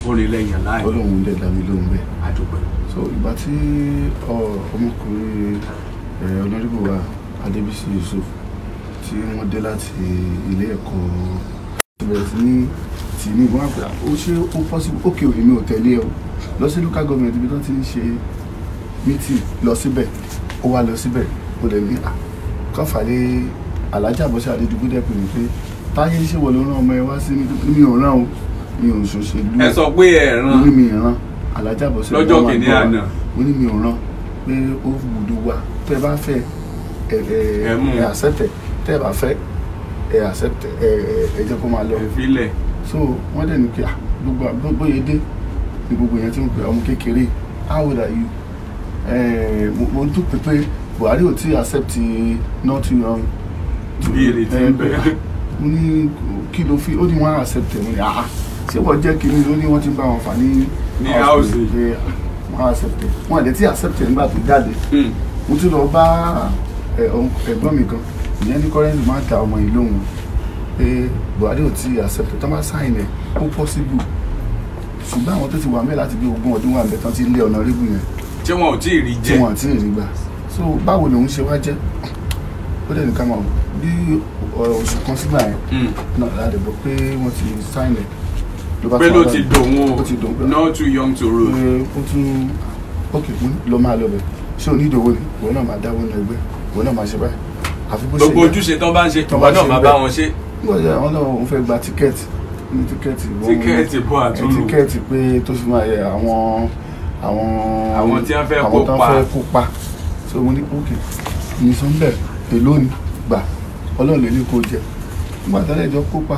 Orin lẹ́yìn láì. Ọlọ́run dẹ̀ dá mi lóhùn bẹ́ẹ̀. Àdúpẹ́. So ìgbà tí ọmọkùnrin Honorable wa Adébísí Yusuf tí wọ́n dé láti ilé ẹ̀kọ́ bẹ̀rẹ̀ sí ní tì ní ìwọ̀n àpè ó ṣe ó possible ókè òní mi ò tẹ̀lé ẹ o lọ sí local government ibi tó ti ń ṣe meeting lọ síbẹ̀ ó wá lọ síbẹ̀ ó lè ní kọ́fàlẹ́ Alhaja Bọ́sẹ̀ Adédùgbò dẹ̀ pè mí pé Táyé ṣé wọ́n ló rán ọmọ ẹ wá sí mi ò rán o mi ò ṣòṣèlú ẹ sọ pé ẹ rán mo ní mi rán Alhaja Bọ́sẹ̀ lọ́jọ́ kìíní àná mo ní mi ò rán pé ó gbọ́dọ̀ wá tẹ́ bá fẹ́ ẹ ẹ accept tẹ́ bá fẹ́ ẹ accept ẹ ẹ jẹ́ kó máa lọ ẹ filẹ̀. So wọ́n dẹ̀ ní pé gbogbo bóyá dé ní gbogbo yẹn tí mo pè ọmọ kékeré how old are you mo tún pè pé Buhari ò tí accept not too young. Béèrè tí ń bẹ. Mo ní kí ló fi ó ní wọ́n accept ẹ̀ mo ní àá ṣé wọ́n jẹ́ kí ni ó ní wọ́n ti ń bá wọn fà ní house pé wọ́n accept ẹ̀ wọ́n àdé tí accept ẹ̀ nígbà tó jáde. Mo tún lọ bá ẹ̀gbọ́n mi kan ìyẹn ní Currency máa ń ta ọmọ yìí lóhùn pé Buhari ò tí accept ẹ̀ tó bá sign ẹ̀ ó possible ṣùgbọ́n àwọn tó ti wà mẹ́ láti bí 20 ọdún wà mẹ́ tán ti lé Honorable yẹn tí wọn ò tí ì rí jẹ tí wọn ò tí ì rí gbà. So báwo lòun ṣe wá jẹ́ ó dẹ̀ nìkan mọ̀ bí oṣù kan sígbà yẹn náà láti gbọ́ pé wọ́n ti sign ẹ̀ pé ló ti dòun o not too young to rule. Ó tún ok lọ máa lọ bẹ̀ ṣé onídòwò ni ìwọ náà máa dáwọ́ nínú ẹgbẹ́ ìwọ náà máa ṣe báyìí àfi bó ṣe gbogbo ojúṣe tán bá ń ṣe ìwọ náà máa bá wọn ṣe. Nígbà tí àwọn náà òun fẹ́ gba tíkẹ́ẹ̀tì ní tíkẹ́ẹ̀tì tíkẹ́ẹ̀tì bọ́ àtúnlù tíkẹ́ẹ̀tì pé tó fi máa yẹ àwọn tí wọ́n fẹ́ kópa. So mo ní ok nìṣó ń bẹ̀ èló ni gbà Ọlọ́run lè ní kó jẹ nígbà tí wọ́n jọ kópa.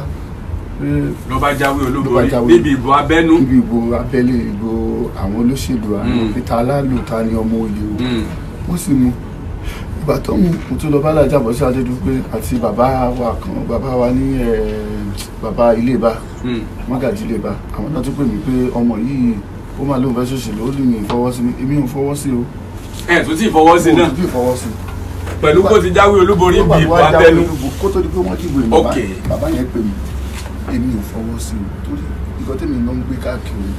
Ló bá jáwé olúborí níbi ìbò abẹ́nú. Níbi ìbò abẹ́lé ìbò àwọn olóṣèlú àwọn pété aláàlú ta ni ọmọ òye o wọ́n sì mú ìgbà tó mú mo tún lọ bá Alhaja Bọ́sẹ̀ Adédùgbò àti bàbá wa kan bàbá wa ní bàbá Iléba Mọ́gàjí Iléba àwọn náà tún pè mí pé ọmọ yìí ó máa lóun fẹ́ ṣòṣèlú ó lè mi fọwọ́ sí mi èmi ò fọwọ́ sí o. Ẹ tún ti fọwọ́ sí náà mo ti fọwọ́ sí. Pẹ̀lú kó ti jáwé olúborí bí ìbò abẹ́nú. Kó tó di pé wọ́n dìbò ìbò bàbá yẹn pè mí èmi ò fọwọ́ sí o torí nǹkan tẹ́mi ló ń gbé káàkiri.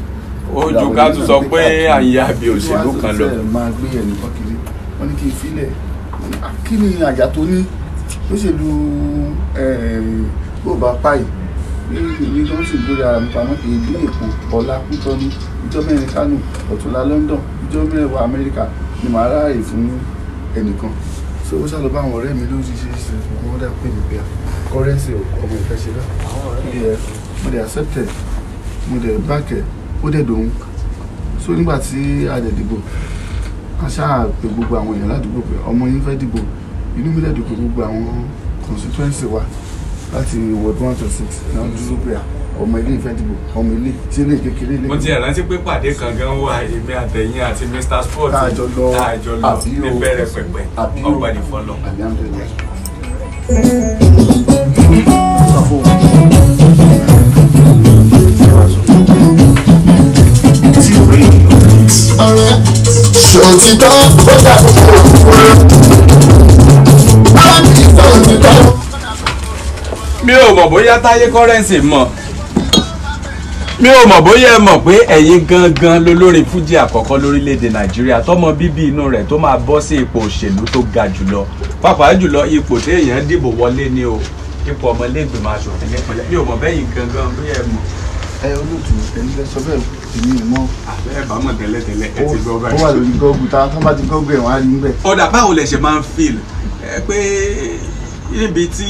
Ó ju ká tún sọ pé àyè àbí òṣèlú kan lọ. Wọ́n máa gbé ẹnìkan kiri wọ́n ní kí n filẹ̀ kí ni àjà tó ní lóṣèlú bó bá páì ní ìlú tó ń sì gbórí ara mi pamọ́ èyí Èkó ọ̀la Kútọ́nù ìjọ mẹ́rin Kánò ọ̀túnla London ìjọ mẹ́wàá Amẹ́ríkà ni màá ráàyè fún ẹnìkan. So ó sálọ bá àwọn ọ̀rẹ́ mi lóríṣiríṣi wọ́n dà pé mi pé Currency ọmọ ìfẹ́ ṣe bẹ́ẹ̀ mo dẹ̀ accepted mo dẹ̀ back ẹ̀ ó dẹ̀ dòun. So nígbà tí a dẹ̀ dìbò a ṣáà pé gbogbo àwọn èèyàn ládùúgbò pé ọmọ yín fẹ́ dìbò inú mi dẹ̀ dùn pé gbogbo àwọn constituency wa láti ward 1 to 6 náà dúró pé ọmọ ilé ìfẹ́ dìbò ọmọ ilé tí ilé kékeré ilé. Mo ti rántí pé pàdé kan gan wà èmi àtẹ̀yìn àti Mr Sport táàjọ lọ ní bẹ̀rẹ̀ pẹ̀pẹ̀ ọgbà ní fọlọ. Ọ̀rẹ́ ṣòtítọ́ ó dàbí òkú. Mi ò mọ̀ bóyá Táyé Currency mọ̀ mi ò mọ̀ bóyá ẹ mọ̀ pé ẹ̀yin gangan lolórin fújì àkọ́kọ́ lórílẹ̀‐èdè Nàìjíríà tọmọ bíbí inú rẹ̀ tó máa bọ́ sí ipò òṣèlú tó ga jùlọ pàápàá jùlọ ipò téèyàn dìbò wọlé ní o ipò ọmọlẹ́gbìmọ̀ aṣòfin nípìnlẹ̀ mi ò mọ̀ bẹ́yìn gangan bóyá ẹ mọ̀. Ẹ olóòtú ẹni lẹ sọ bẹ́ẹ̀ èmi ò mọ̀. Ẹ bá mọ̀ tẹ́lẹ̀tẹ́lẹ̀ ẹ ti gbọ́ báyìí. Ó wà lórí gọ́ọ̀gù tá a bá ti gọ́ọ̀gù ẹ̀ wọ́n á rí níbẹ̀. Ọ̀dà báwo lẹ ṣe máa ń feel ẹ pé níbi tí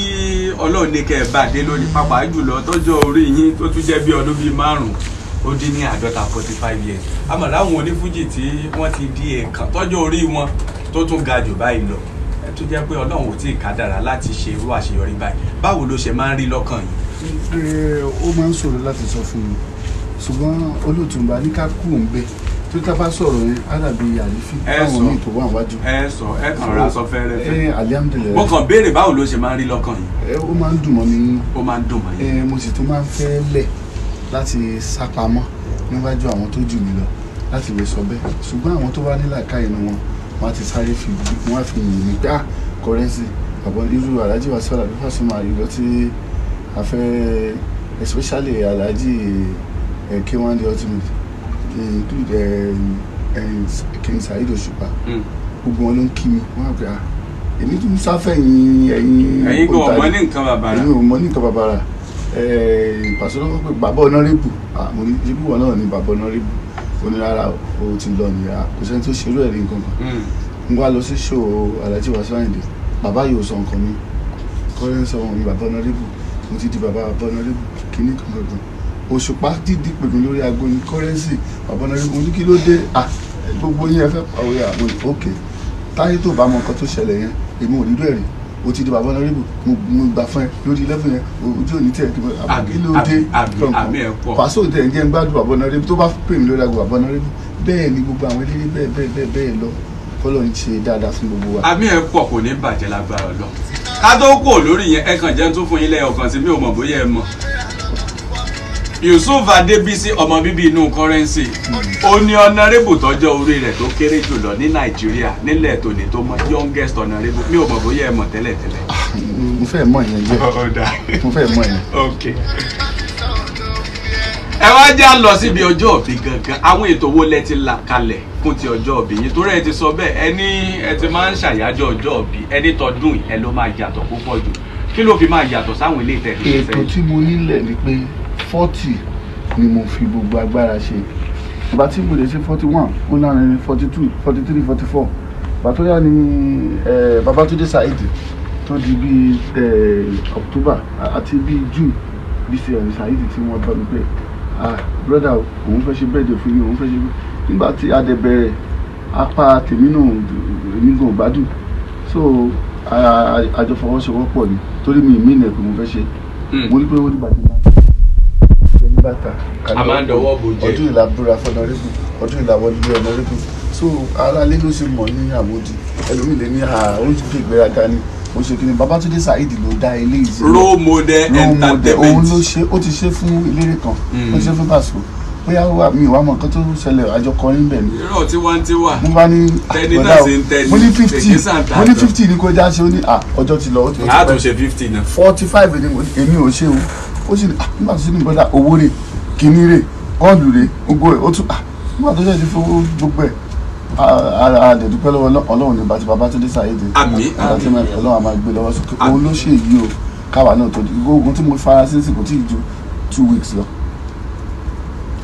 Ọlọ́run ní kẹ́ ẹ bá dé lónìí pàápàá jùlọ tọ́jọ́ orí yín tó tún jẹ́ bí ọdún bíi 45 45 years àmọ́ láwọn onífújì tí wọ́n ti di èèkàn tọ́jọ́ orí wọn tó tún ga jù báyìí lọ ẹ tó jẹ́ pé Ọlọ́run ò tí ì kádàrá láti ṣe irú àṣeyọrí báyìí báwo ló ṣe máa ń rí lọ́kàn yìí. Ó máa ń ṣòro láti sọ fún mi ṣùgbọ́n olóòtú bá ní ká kú òun bẹ́ẹ̀ tó tá bá sọ̀rọ̀ yẹn á dàbí àrífín fáwọn míì tó wà wájú. Ẹ sọ ẹ kàn ra sọ fẹ́rẹ́fẹ́. Alihamudulilayi. Mo kàn béèrè báwo ló ṣe máa ń rí lọ́kàn yìí. Ó máa ń dùn mọ́ mi nínú. Ó máa ń dùn mọ́ yín. Mo sì tún máa ń fẹ́ lẹ̀ láti sápamọ́ níwájú àwọn tó jù mí lọ láti lè sọ bẹ́ẹ̀ ṣùgbọ́n àwọn tó bá ní làákàyè inú wọn wọ́n á ti sáré fi wọ́n á fi yìn mí pé ah Currency àbọ̀ irú Alhaji Wasiu Alabi Pasuma ìlọ tí a fẹ́ especially Alhaji K1 The Ultimate, include King Saheed Òṣùpá, gbogbo wọn ló ń kí mi. Wọn á gbé èmi tún sáfẹ̀yìn ẹ̀yìn. Ẹ̀yin kò mọ̀ ní nǹkan bàbàrà. Èmi ò mọ̀ ní nǹkan bàbàrà. Pàṣẹ lọ́wọ́ pé bàbá ọ̀nàrẹ́bù, mo ní ibi wọn náà ní bàbá ọ̀nàrẹ́bù, ó ní rárá o ti lọ nìyà, kò sẹ́ni tó ṣerú ẹ̀ rí nǹkan kan. N wá lọ sí ṣò Alhaji Wasiu Ayinde, bàbá yóò sọ nǹkan mi kọ́rẹ́ ń sọ wọn ní bàbá ọ̀nàrẹ́bù, mo ti di bàbá ọ̀nàrẹ́bù kínní kankan kan. Òṣùpá dídí pè mí lórí aago ní kọ́rẹ́nsì bàbá ọ̀nàrẹ́bù, mo ní kí ló dé, gbogbo yín ẹ fẹ́ pàwọ́ yà, mo ní ókè táyé tó bá mọ nǹkan tó ṣẹlẹ̀ yẹn, èmi ò nílò ẹ̀rí, o ti di bàbá ọ̀nàrẹ́bù, mo gbà fún ẹ lórí lẹ́fún yẹn, ojú òní tẹ̀ kí ló dé kankan. Pàṣẹ òde ẹ̀ ń jẹ́ ń gbádùn bàbá ọ̀nàrẹ́bù tó bá pè mí lórí aago bàbá ọ̀nàrẹ́bù. Bẹ́ẹ̀ ni gbogbo àwọn eléré bẹ́ẹ̀ bẹ́ẹ̀ bẹ́ẹ̀ bẹ́ẹ̀ lọ, kọ́lọ́ ń ṣe dáadáa fún gbogbo wa. Àmì ẹ̀ pọ̀, kò ní bàjẹ́ lágbára Ọlọ́run. Ká tó kò lórí yẹn, ẹ kàn jẹ́ ń tún fún yín lẹ́yọ̀ kan sí, mi ò mọ̀ bóyá ẹ mọ̀. Yusuf Adébísí, ọmọ bíbí inú Currency, ó ní ọ̀nàrẹ́bù tọ́jọ́ orí rẹ̀ tó kéré jùlọ ní Nàìjíríà nílẹ̀ tòní tó mọ youngest ọ̀nàrẹ́bù. Mi ò mọ̀ bóyá ẹ mọ̀ tẹ́lẹ̀tẹ́lẹ̀. Mo fẹ́ mọ̀ yẹn jẹ́. Mo fẹ́ mọ̀ yẹn. Ok, ẹ wá já lọ síbi ọjọ́ òbí gangan. Àwọn ètò wo lẹ ti là kalẹ̀ fún ti ọjọ́ òbí yìí? Torí ẹ ti sọ bẹ́ẹ̀, ẹ ní ẹ ti máa ń ṣàyájọ́ ọjọ́ òbí, ẹ ní tọdún ẹ ló máa yàtọ̀ púpọ̀ jù. Kí ló fi máa yàtọ̀ sáwọn ilé ìtẹ̀lé? Ètò tí mo nílẹ̀ ni pé 40 ni mo fi gbogbo agbára ṣe. Ìgbà tí mo lè ṣe 41, ó lára ní 42, 43, 44. Ìgbà tó yá ni Babátúndé Saheed tó di bíi October àti bíi June bíi Saheed tí wọ́n bá mi pé, ah brother, òun fẹ́ ṣe birthday fún yín, òun fẹ́ ṣe. Nígbà tí a dẹ̀ bẹ̀rẹ̀, apá tèmi náà èmi gan gbádùn, so àjọ fọwọ́sowọ́pọ̀ ni, torí mi ìmí ìnẹ̀kùn mo fẹ́ ṣe. Mo ní pé ó dìgbà tí mo ní bàtà a máa ń dọwọ́ bò jẹ́. Ọdún ìlà búra fọnàrẹ́bù, ọdún ìlà wọlé ọ̀nàrẹ́bù, so ara lé ló ṣe mọ̀ ní àmódi. Ẹlòmíì lè ní ó ń fi ìgbéraga ni ó ṣe kíni. Babátúndé Saheed ló dá eléyìí sílẹ̀. Role model entertainment. Òun ló ṣe, ó ti ṣe fún eléré kan, ó ṣe fún Paso, bóyá mi ò wá mọ nǹkan tó ṣẹlẹ̀, àjọ kọrin bẹ̀ ni. Irọ́ tí wọ́n ti wà. Mo bá ní tẹni náà ṣe ń tẹni. Mo ní 50, mo ní 50 ní kó já ṣe, ó ní ọjọ́ ti lọ, ó ti pẹ́. A tún ṣe 50 náà. 45 ni èmi ò ṣe o. Ó sì ní nígbà tó ṣe ní bọ́dà owó rè, kíní rè, ọ́ọ̀lù rè, gbogbo ẹ̀ ó tún nígbà tó ṣe ti fowó gbogbo ẹ̀. A lè dúpẹ́ lọ́wọ́ Ọlọ́run ní bàtí Babátúndé Saheed. Àmín. Ọlọ́run a máa gbé lọ́wọ́ sókè. Òun ló ṣe èyí o, káwa náà tó di ogun tí mo fara sí kò tí ì ju 2 weeks lọ.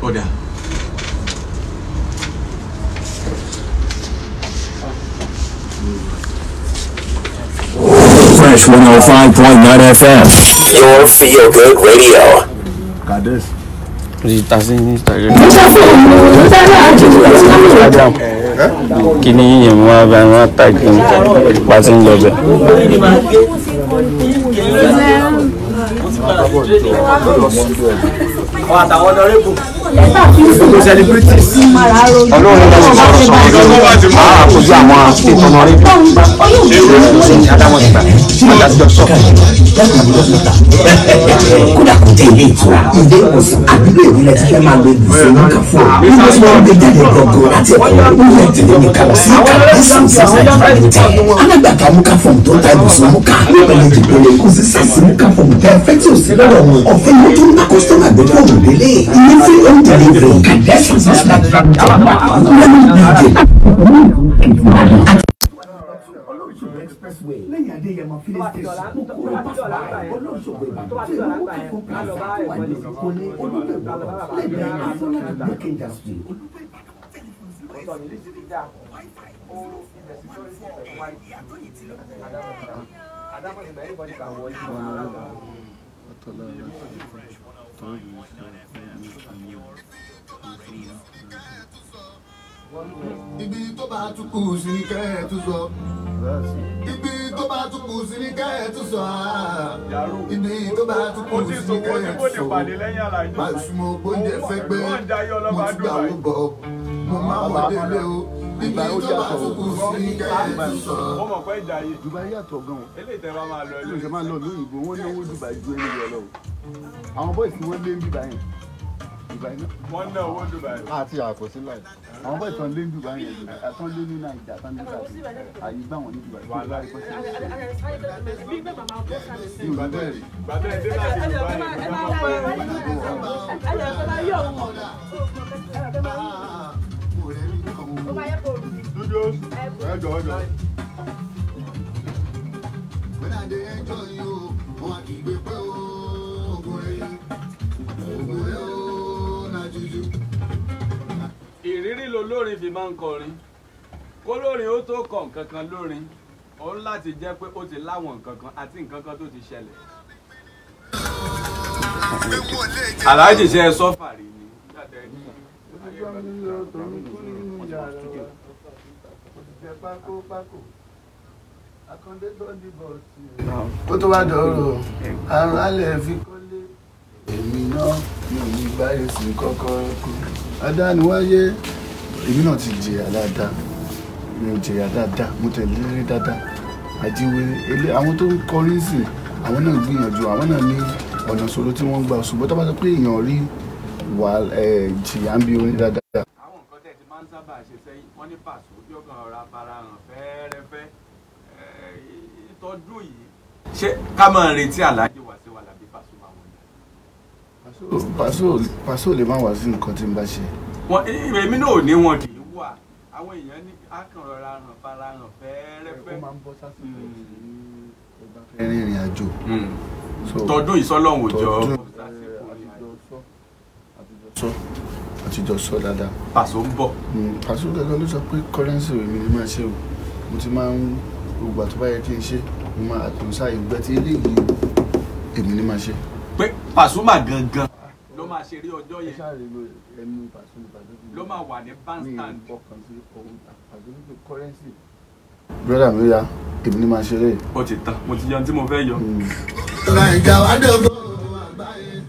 Ọ̀dà. Fresh 105.9 FM. Your feel good radio. Kades. Kí ni yíyan mú wá bá wọn tàgé nípa tí ń lọ bẹ. Ọlọ́run ló sọ̀rọ̀ sọ̀rọ̀ máa kojú àwọn state honorable Adamu ìgbà àti dọ́kítọ̀. Kódà kò tẹ ilé ìtura, ilé ìwòsàn, àbílò ìwé ti fẹ́ máa lo ibùsùn mọ́kà fún ọ. Bí wọ́n ti gbé jáde gangan láti ẹ̀kọ́, ó yẹ tẹ̀lé mi kàlọ́ sí Kàdésì Sísá Limited. Alágbàtà Muka fọ̀mù tó ń ta ibùsùn Muka. Nípele ìpele kò sí sàsì Muka fọ̀mù tẹ́ fẹ́ tí ò sí lọ́dọ̀ wọn. Ọ̀fẹ́ ni ó tún bá kọ́sítọ́mà gbé fóònù délé. Ilé free home delivery. Kàdésì Sísá Limited. Lẹ́yìn Adéyẹmọ filling station, Mokoro pass by, Olóṣogbo Ìbàdàn, tí ìlú Muka fún plaza tó wà ní Ìkọ́lé, Olúbẹ̀ Ìbàdàn, lẹ́gbẹ̀ẹ́ Afọlábí Block Industry, Olúbẹ̀ Ìbàdàn, tẹlifon 080. Ibi tó bá tún kù sí ní kẹ́ ẹ̀ tún sọ. Ibi tó bá tún kù sí ní kẹ́ ẹ̀ tún sọ. Ibi tó bá tún kù sí ní kẹ́ ẹ̀ tún sọ. Báṣu mo gbóúnjẹ fẹ́ gbé, mo tún gbà wó bọ̀, mo máa wà délé o. Ibi tó bá tún kù sí ní kẹ́ ẹ̀ tún sọ. Dubai yàtọ̀ gan-an. Eléyìí tẹ́ bá máa lọ ilé. Ṣé máa lọ lóyìnbó, wọ́n náwó Dubai ju ẹni lọ lọ. Àwọn boys ni wọ́n lé ń bíbá yẹn. Dubai náà. Wọ́n ná owó Dubai. Àti àkó sí láì. Àwọn bá ìtàn lé ní Dubai yẹn, àtàn lé ní Nàìjà, àtàn lé ní àyè gbà wọ́n ní Dubai. Wàhálà. Mi ò bẹ́ẹ̀ rí. Bàbá ẹ̀ dé láti Dubai. Dúdú. Ẹjọ́ ẹjọ́. When I dey enjoy you, wọ́n kì í gbé pé oògùn rẹ̀ oògùn rẹ̀ ó na juju. Ìrírí lolórin fi máa ń kọrin. Kólórin ó tó kọ nǹkan kan lórin, òun láti jẹ́ pé ó ti láwọn nǹkan kan àti nǹkan kan tó ti ṣẹlẹ̀. Aláàjì ṣe sọ́fà rí ni. Kó tó bá dọ̀rọ̀ àrùn alẹ́ fi kọ́lé. Èmi náà mi ò ní gbáyé sí kọ́kọ́rọ́ kú. Adániwáyé èmi náà ti jìyà dáadáa. Mi ò jìyà dáadáa, mo tẹ̀lé rí dáadáa. Àjíwèrè elé àwọn tó ń kọrin sí àwọn náà gbìyànjú, àwọn náà ní ọ̀nà ìṣòro tí wọ́n ń gbà. Ṣùgbọ́n tó bá sọ pé èèyàn rí wà jìyà ń bí orin dáadáa. Àwọn nǹkan tẹ̀ ti máa ń sábà ṣe sẹ́yìn, wọ́n ní Pàṣọ yóò kàn rọra fara hàn fẹ́ẹ́rẹ́fẹ́ ìtọ́jú yìí. Ṣé ká máa retí Àlàájì Wasiu Alabi Pasuma wọn ni? Pàṣọ lè má wá sí nǹkan tí n bá ṣe. Wọn èmi náà ò ní wọn kì í wà. Àwọn èèyàn ní á kàn rọra hàn fara hàn fẹ́ẹ́rẹ́fẹ́. Ó máa ń bọ́ sásìkò tí ó bá fẹ́ rìnrìn àjò. Tọdún ìsọlọ́hún òjò. Àtijọ́ sọ dáadáa. Pàṣọ ń bọ̀. Pàṣọ gẹ́gẹ́ ló sọ pé kọ́rẹ́nsì mi ni máa ṣe o. Mo ti máa ń gbogbo àtọ́ bá yẹ kí n ṣe, mo máa àtúnṣe ìgbẹ́ tí eléyìí èmi ni máa ṣe. Pé Pasuma gangan ló máa ṣe rí ọjọ́ Ẹ yẹn ṣáà rí ẹnu Pàṣọ ní Pàṣọ ló máa wà ní bandstand. Mi fọkàn sí ohun Pàṣọ ní kọ́rẹ́nsì. Brọ́dà mi ya èmi ni máa ṣe eré. Ó ti tán, mo ti yọ ohun tí mo fẹ́ yọ. Naija wá dògbò àgbáyé.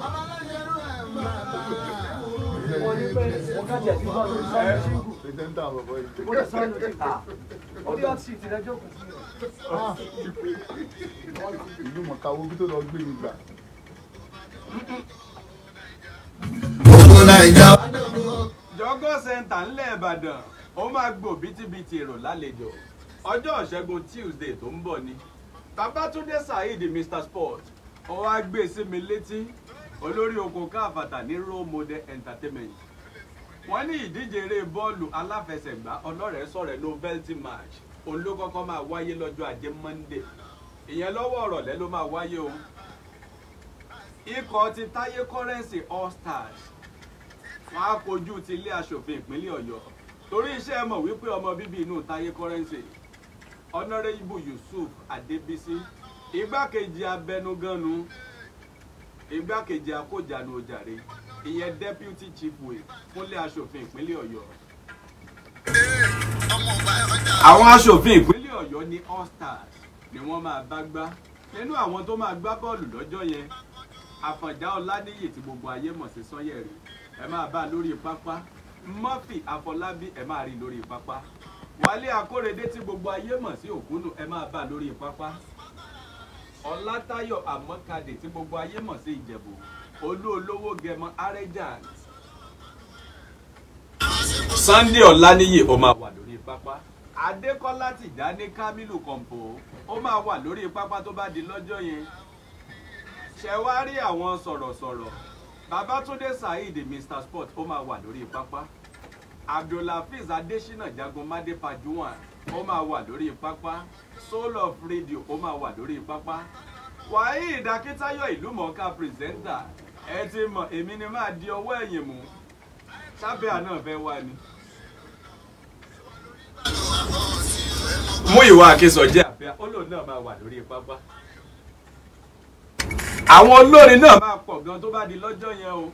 Ọmọláṣẹ́rú ẹ̀ máa bá Ìlú mọ̀ká wo bí tó lọ gbé mi gbà. Gbogbo Naija wá dògbò. Jọgọ́ Center ńlẹ̀ Ìbàdàn ó máa gbò bítíbitì èrò lálejò ọjọ́ ìṣẹ́gun Tuesday tó ń bọ̀ ni. Babátúndé Saheed Mr Sport ó wá gbé sí mi létí olórí oko káfàtà ní Role Model Entertainment. Wọ́n ní ìdíje eré bọ́ọ̀lù aláfẹsẹ̀gbá ọlọ́rẹ̀ẹ́sọ̀rẹ́ novelty match òun ló kọ́kọ́ máa wáyé lọ́jọ́ ajé Monday. Ìyẹn lọ́wọ́ ọ̀rọ̀lẹ́ ló máa wáyé o. Ikọ̀ ti Táyé Currency All Stars wọ́n á kojú ti ilé aṣòfin ìpínlẹ̀ Ọ̀yọ́ torí iṣẹ́ mọ̀ wípé ọmọ bíbí inú Táyé Currency Honorable Yusuf Adébísí igbákejì abẹnuganu igbákejì akójànú ojàre ìyẹn deputy chief whip fúnlé aṣòfin ìpínlẹ̀ Ọ̀yọ́. Àwọn aṣòfin ìpínlẹ̀ Ọ̀yọ́ ní All Stars ni wọ́n máa bá gbá nínú àwọn tó máa gbá bọ́ọ̀lù lọ́jọ́ yẹn Àfọ̀njá Ọláníyì tí gbogbo ayé mọ̀ sí Sanyẹ̀rì ẹ máa bá a lórí pápá Murphy Afọlábí ẹ máa rí lórí pápá Wálé Akórèdé tí gbogbo ayé mọ̀ sí Òkúnnù ẹ máa bá a lórí pápá Ọlátayọ̀ Àmọ́kadè tí gbogbo ayé mọ̀ sí Ìjẹ̀bú Olú Olówó Gẹmọ Arrogant Sunday Ọláníyì ó máa wà lórí pápá Adékọ́lá Tìjání Kamilu Kọ̀ǹpó ó máa wà lórí pápá tó bá di lọ́jọ́ yẹn. Ṣé wá rí àwọn sọ̀rọ̀sọ̀rọ̀ Babátúndé Saheed Mr Sport ó máa wà lórí pápá Abdulhafiz Adésínà Jagunmádé Pajuwan ó máa wà lórí pápá Soul of Radio ó máa wà lórí pápá Waheed Akíntayọ̀ ìlúmọ̀ọ́ká pírẹsẹ́ńtà ẹ ti mọ̀ èmi ni máa di ọwọ́ ẹ̀yìn mú sábẹ́ àná fẹ́ wá ni. Mú ìwà Akínsọ̀jẹ́ àfẹ́ ó lòun náà máa wà lórí pápá. Àwọn olórin náà máa pọ̀ gan tó bá di lọ́jọ́ yẹn o.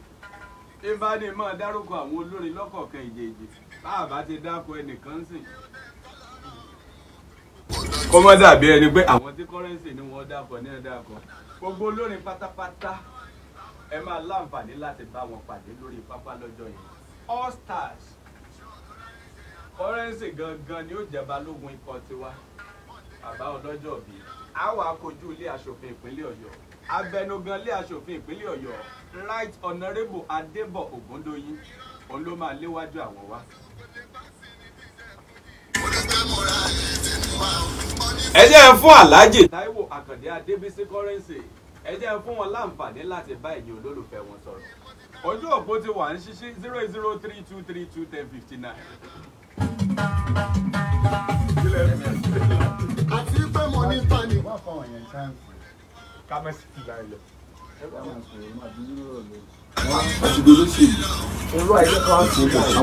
Ìbá ní máa dárúkọ àwọn olórin lọ́kọ̀ọ̀kan ìjèèjì bá bá ti dáko ẹnìkan sìn. Kó má dàbí ẹni pé àwọn tí Currency ni wọ́n dákọ̀ ní ẹ̀dákọ̀. Gbogbo olórin pátápátá ẹ máa láǹfààní láti bá wọn pàdé lórí pápá lọ́jọ́ yẹn. All Stars Currency gangan ni ó jẹ́ balógun ikọ̀ tiwa. Bàbá ọlọ́jọ́ bí a wà kojú ilé aṣòfin ìpínlẹ̀ Ọ̀yọ́, abẹnugan ilé aṣòfin ìpínlẹ̀ Ọ̀yọ́, Right Honourable Adébọ̀ Ògúndóyin, òun ló máa léwájú àwọn wá. Ẹ jẹ́ ń fún Alhaji Táíwò Àkàndé Adébísí Currency, ẹ jẹ́ ń fún wọn láǹfààní láti bá ẹ̀yin olólùfẹ́ wọn sọ̀rọ̀. Ojú òpó ti wà ń ṣíṣí 08032321059. Àti pé mo ní tani. Àti gbogbo ṣèlú.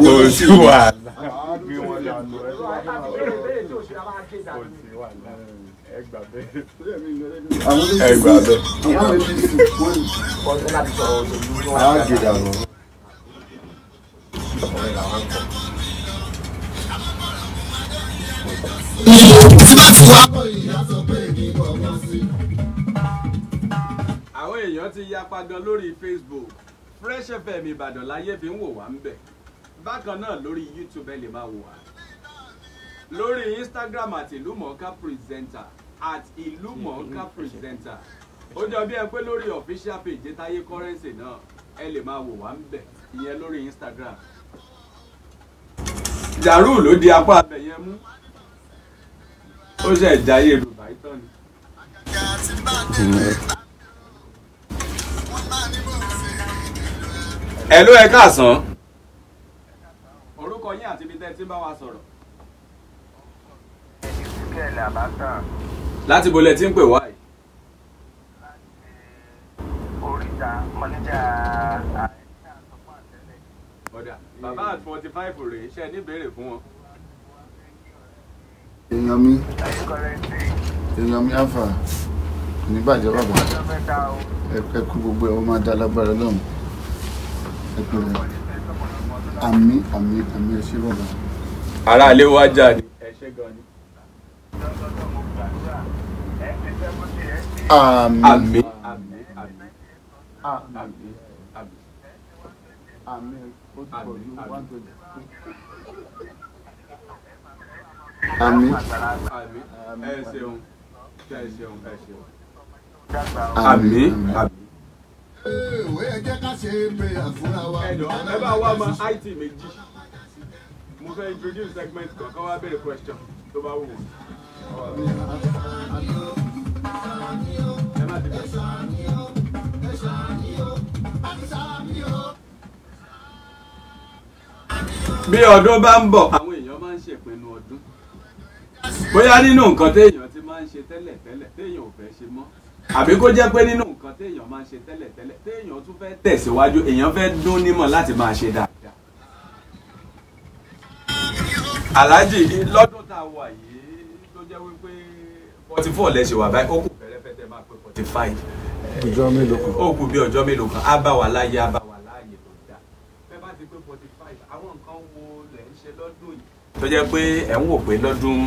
Kò sí wàhálà. Gbé wọn dànù ẹ. Kò sí wàhálà. Ẹ gbà bẹ́ẹ̀. Àwọn Ẹ gbà bẹ́ẹ̀. Àwọn APC wọ́n á gé dànù. Tí bá ti wá bọ̀ ìyá sọ pé èmi kọ̀ wọ́n sí. Àwọn èèyàn ti yapa gan lórí Facebook. Fresh FM Ìbàdàn láyé fi ń wò wá ń bẹ̀. Bákan náà lórí YouTube ẹ lè máa wò wá. Lórí Instagram at ìlúmọ̀ọ́ká presenter, at ìlúmọ̀ọ́ká presenter. Ó jọ bí ẹ pé lórí official page Táyé Currency náà ẹ lè máa wò wá ń bẹ̀, ìyẹn lórí Instagram. Jàrú ló di apá abẹ yẹn mú. Ó ṣe ìjáyé Dubai tán ni. Ẹ ló ẹ káàsán. Orúkọ yín àti ibi tẹ́ ẹ ti ń bá wa sọ̀rọ̀. Láti bo lẹ ti ń pè wá yìí. Ọ̀dà bàbá at 45 rèé, ṣe ní ìbéèrè fún wọn. Èèyàn mi, èèyàn mi àfà, kò ní bàjẹ́ bàbá. Ẹ kú gbogbo ẹ̀, ó máa dá lágbára lọ́hùn. Ẹ pẹ̀lẹ́. Àmín àmín àmín, ẹ ṣé bàbá. Ará ilé wa jà ní. Ẹ ṣé gan ni. Àmín. Àmín àmín àmín àmín àmín. Àmín, ó ti pọ̀ ju Àmín. 120. Àmín. Àmín. Ẹ ṣeun, ẹ ṣeun, ẹ ṣeun. Àmín. Àmín àmín. Ìwé ẹ jẹ́ ká ṣe prayer fúnra wa. Ẹ jọ̀ọ́, ẹ bá wá ọmọ IT méjì. Mo fẹ́ introduce segment kan, kán wá béèrè question tó bá wù wọ́n. Ẹ má ti bẹ̀rẹ̀. Bí ọdún bá ń bọ̀, àwọn èèyàn máa ń ṣèpinnu ọdún. Bóyá nínú nǹkan téèyàn ti máa ń ṣe tẹ́lẹ̀ tẹ́lẹ̀ téèyàn ò fẹ́ ṣe mọ́, àbí kó jẹ́ pé nínú nǹkan téèyàn máa ń ṣe tẹ́lẹ̀ tẹ́lẹ̀ téèyàn tún fẹ́ tẹ̀síwájú, èèyàn fẹ́ dún nímọ̀ láti máa ṣe dáadáa. Alhaji, lọ́dún tá a wà yìí tó jẹ́ wípé 44 lẹ ṣe wà báyìí, ó kù fẹ́rẹ́fẹ́ tẹ́ máa pé 45. Ọjọ́ mélòó kan. Ó kù bí ọjọ́ mélòó kan, á bá wa láyé, á bá wa láàyè tó dáa. Bẹ́ẹ̀ bá ti pé 45, àwọn nǹkan wo lẹ̀ ń ṣe lọ́dún yìí tó jẹ́ pé ẹ̀ ń wò pé lọ́dún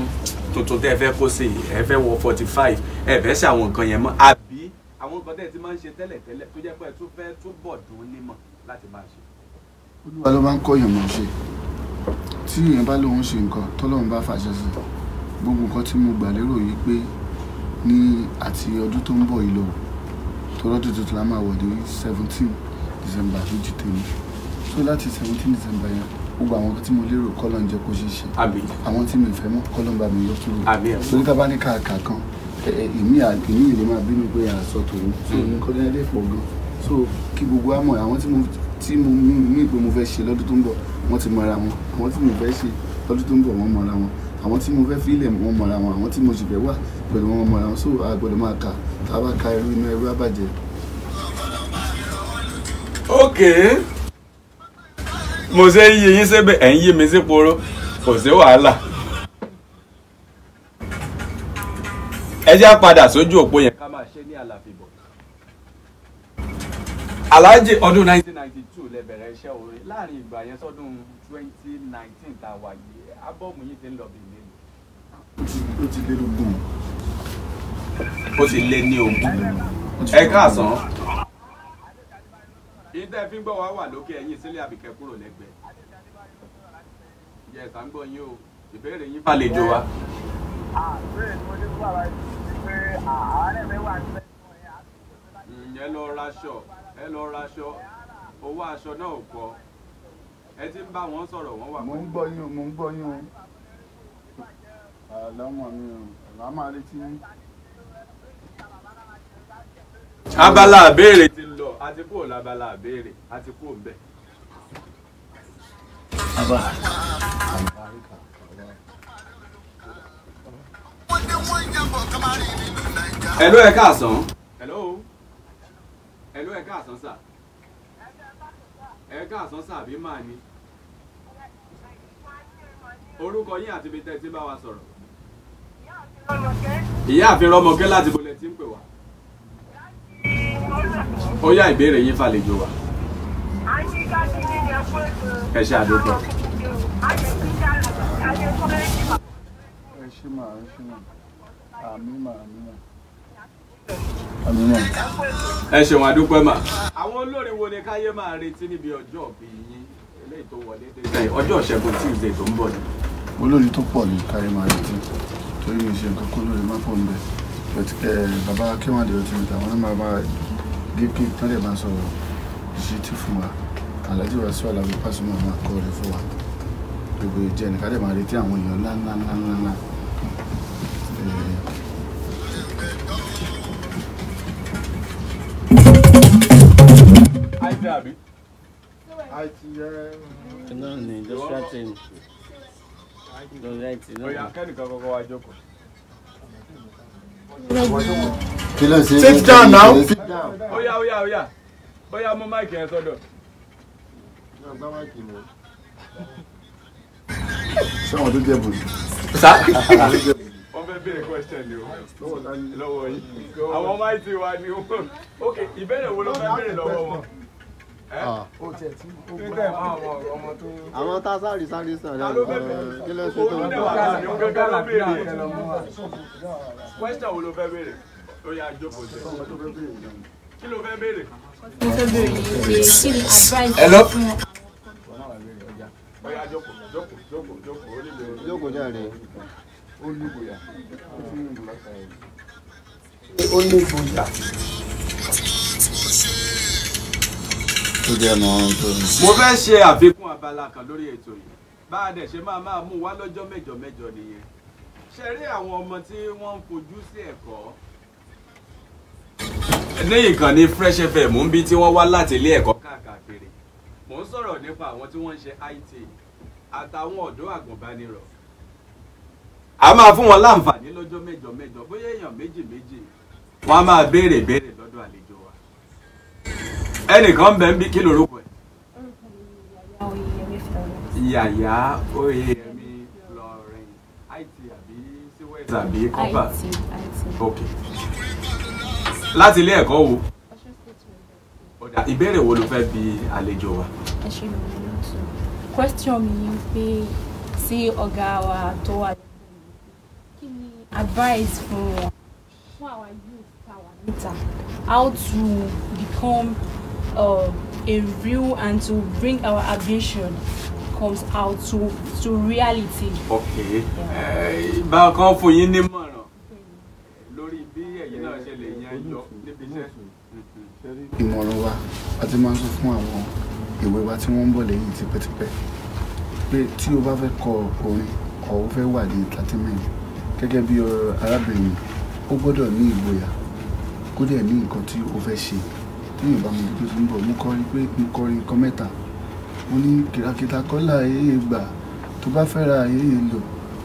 tuntun tẹ́ ẹ fẹ́ kó sí i, ẹ fẹ́ wọ 45, ẹ fẹ́ ṣe àwọn nǹkan yẹn mọ́, àbí àwọn nǹkan tẹ́ ẹ ti máa ń ṣe tẹ́lẹ̀ tẹ́lẹ̀ tó jẹ́ pé ẹ tún fẹ́ túbọ̀ dùn nímọ̀ láti máa ṣe. Olúwa ló máa ń kọ́ èèyàn mọ̀ ṣe. Tí èèyàn bá lóun ṣe nǹkan tọ́lọ́run bá fàṣẹ sí, gbogbo nǹkan tí mo gbà lérò yìí pé ní àti ọdún tó ń bọ̀ yìí lọ, tọ́lọ́dún tuntun la máa wọ̀ ní 17 December lójú tèmi. So láti 17 December yẹn, gbogbo àwọn nǹkan tí mo lérò kọ́lọ̀ ń jẹ́ kó ṣeé ṣe. Àmín. Àwọn tí mi ò fẹ́ mọ́ kọ́lọ̀ ń bá mi yọ kúrò. Àmín. Torí tá a bá ní kàkà kan, èmi ìlè máa bínú pé àsọ tòun. So nǹkan ní ẹlẹ́ pọ̀ gan. So kí gbogbo wa mọ̀, àwọn tí mo mí pé mo fẹ́ ṣe lọ́dún tó ń bọ̀, wọ́n ti mọra wọn. Àwọn tí mo fẹ́ ṣe lọ́dún tó ń bọ̀, wọ́n mọra wọn. Àwọn tí mo fẹ́ fílẹ̀, wọ́n mọra wọn. Àwọn tí mo sì fẹ́ wà pẹ̀lú wọn mọra wọn. So a gbọ́dọ̀ máa kà, tá a bá ka irú inú ẹrú á bàjẹ́. Ok, mo ṣe ń yí yín síbẹ̀, ẹ̀ ń yí mi sí poro, kò sí wàhálà. Ẹ jẹ́ á padà sójú òpó yẹn ká máa ṣe ní àlàfíbọ̀. Alhaji, ọdún 1992 lẹ bẹ̀rẹ̀ iṣẹ́ orin. Láàrin ìgbà yẹn sọ́dún 2019 tá a wà yìí, ábọ́ọ̀mù yìí ti ń lọ bí mélòó? Ó ti lé lógún. Ó ti lé ní 20. Ẹ káàsán. Ìtẹ́ fi ń gbọ́ wá wà lókè ẹ̀yìn sílẹ̀ àbíkẹ́ kúrò lẹ́gbẹ̀ẹ́. Yes, à ń gbọ́ yín o. Ìbéèrè yín fàlejò wa. Ẹ lọ raṣọ, ẹ lọ raṣọ, owó aṣọ náà ò pọ̀. Ẹ ti ń bá wọn sọ̀rọ̀, wọ́n wà. Mo ń gbọ́ yín o, mo ń gbọ́ yín o. Àlámọ̀ mi o, àlámọ̀ àlétí yín. Abala àbéèrè ti lọ, àti kúrò lábala àbéèrè, àti kúrò ń bẹ̀. Hello, ẹ káàsán. Hello. Hello, ẹ káàsán sà. Ẹ káàsán sà bí màá ní. Orúkọ yín àti ibi tẹ́ ẹ ti bá wa sọ̀rọ̀. Ìyáàfin Rọ́mọkẹ́ láti bolẹ̀ tí ń pè wá. Ó yá, ìbéèrè yín fàlejò wa. Ẹ ṣe àdókò. Ẹ ṣé mà, ẹ ṣé mà. Àmín mà, àmín mà. Àmín mà. Ẹ ṣeun, àdúpẹ́ mà. Àwọn olórin wo ni káyé máa retí níbi ọjọ́ ìbí yín eléyìí tó wọlé dé sẹ́yìn, ọjọ́ Ìṣẹ́gun Tuesday tó ń bọ̀ ni? Olórin tó pọ̀ ní káyé máa retí, torí mi ṣe nǹkan kó lórí má pọ̀ ń bẹ̀. But bàbá Kéwàndé ọtí mi tàwọn náà máa bá gé cake tán lè máa sọ̀rọ̀ ìṣítí fún wa. Alhaji Wasiu Alabi Pasuma máa kọ́ ọ̀rẹ́ fún wa. Gbogbo ìjẹ́ nìkan lè máa retí àwọn èèyàn ńlá ńlá ńlá ńlá ńlá. Àìsí àbí? IT Náà ni industrial training. Lọ́rẹ́tì Ó yá, náà. kẹ́nìkan kọ́kọ́ wá jókòó. Kí ló ṣe? Sit down now. Sit down. Ó yá, ó yá, ó yá. Ó yá, mú máìkì yẹn sọ́dọ̀. Ṣé àwọn tó jẹ́ bùrù? Sá. Wọ́n fẹ́ béèrè question ni o. Lọ́wọ́ yín. Àwọn ọmọ IT wa ni o. Ok, ìbéèrè wo ló fẹ́ béèrè lọ́wọ́ wọn? Àwọn tá sáré sáré sàn Ta ló fẹ́ béèrè? Kí ló ṣe tó Òun ń dẹ̀ wà láàrin, òun gángan ló béèrè. Question wo ló fẹ́ béèrè? Ó yá, jókòó jẹ. Kí ló fẹ́ béèrè? Mo fẹ́ bèrè ní pé kí ni advice Hello? fún Ó yá, jókòó, jókòó, jókòó, jókòó, ó ní ìbéèrè. Jókòó jáde. Ó ní ìgboyà. Ó ti ní ìgboyà látara ẹ̀. Ó ní ìgboyà. Tó jẹ́ mọ́ ohun tó ń. Mo fẹ́ ṣe àfikún abala kan lórí ètò yìí, bá a dẹ̀ ṣe máa máa mú wá lọ́jọ́ mẹ́jọ mẹ́jọ nìyẹn. Ṣe rí àwọn ọmọ tí wọ́n ń fojú sí ẹ̀kọ́ ní ìkànnì Fresh FM ń bí tí wọ́n wá láti ilé ẹ̀kọ́ káàkiri, mò ń sọ̀rọ̀ nípa àwọn tí wọ́n ń ṣe IT àtàwọn ọ̀dọ́ àgùnbánirọ̀. A máa fún wọn láǹfààní lọ́jọ́ mẹ́jọ mẹ́jọ, bóyá èèyàn méjì méjì, wọ́n á máa béèrè béèrè lọ́dọ̀ àlejò wa. Ẹnìkan bẹ̀ ń bí, kí lorúkọ ẹ̀? Oyeyemi Florence. Yàyà Oyeyemi Florence, IT àbí CWES àbí copper? IT, IT. Ok, láti ilé ẹ̀kọ́ wo? Ọ̀ṣun State University. Ó dà, ìbéèrè wo ló fẹ́ bi àlejò wa? Ẹ ṣe mi lótú. Question mi ni pé sí ọ̀gá wa tó wà lẹ́gbẹ̀ẹ́ mi, kí ni advice fún wọn, fún àwa youth tá a wà níta, how to become a real and to bring our ambition comes out to reality. Ok, bá kan fún yín nímọ̀ràn lórí bí ẹ̀yin náà ṣe lè yan yọ níbi iṣẹ́. Ìmọ̀ràn wa, a ti máa ń sọ fún àwọn ìwé wa tí wọ́n ń bọ̀ lẹ́yìn tipẹ́tipẹ́ pé tí o bá fẹ́ kọ orin ọ̀ o fẹ́ wà ní entertainment gẹ́gẹ́ bí arábìnrin, ó gbọ́dọ̀ ní ìgboyà, kó dẹ̀ ní nǹkan tí o fẹ́ ṣe. Tí yóò bá mo ibi tó ti ń bọ̀, mo kọrin pé mo kọrin nǹkan mẹ́ta. Mo ní kìràkìtà kọ́lá ayé gbà, tó bá fẹ́ ra ayé lò,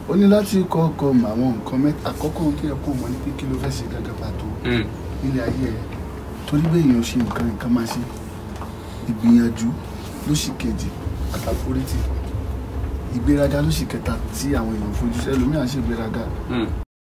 ó ní láti kọ́kọ́ mọ àwọn nǹkan mẹ́ta. Àkọ́kọ́ ohun tó yẹ kó mọ̀ ní pé kí ló fẹ́ ṣe gẹ́gẹ́ pàtó nílé ayé ẹ̀, torí bẹ́ẹ̀ èèyàn ṣe nǹkan nǹkan máa ṣe. Ìgbìyànjú ló sì kejì, àtàforítì. Ìgbéraga ló sì kẹta tí àwọn èèyàn fojú sí. Ẹlòmíràn ṣe ìgbéraga.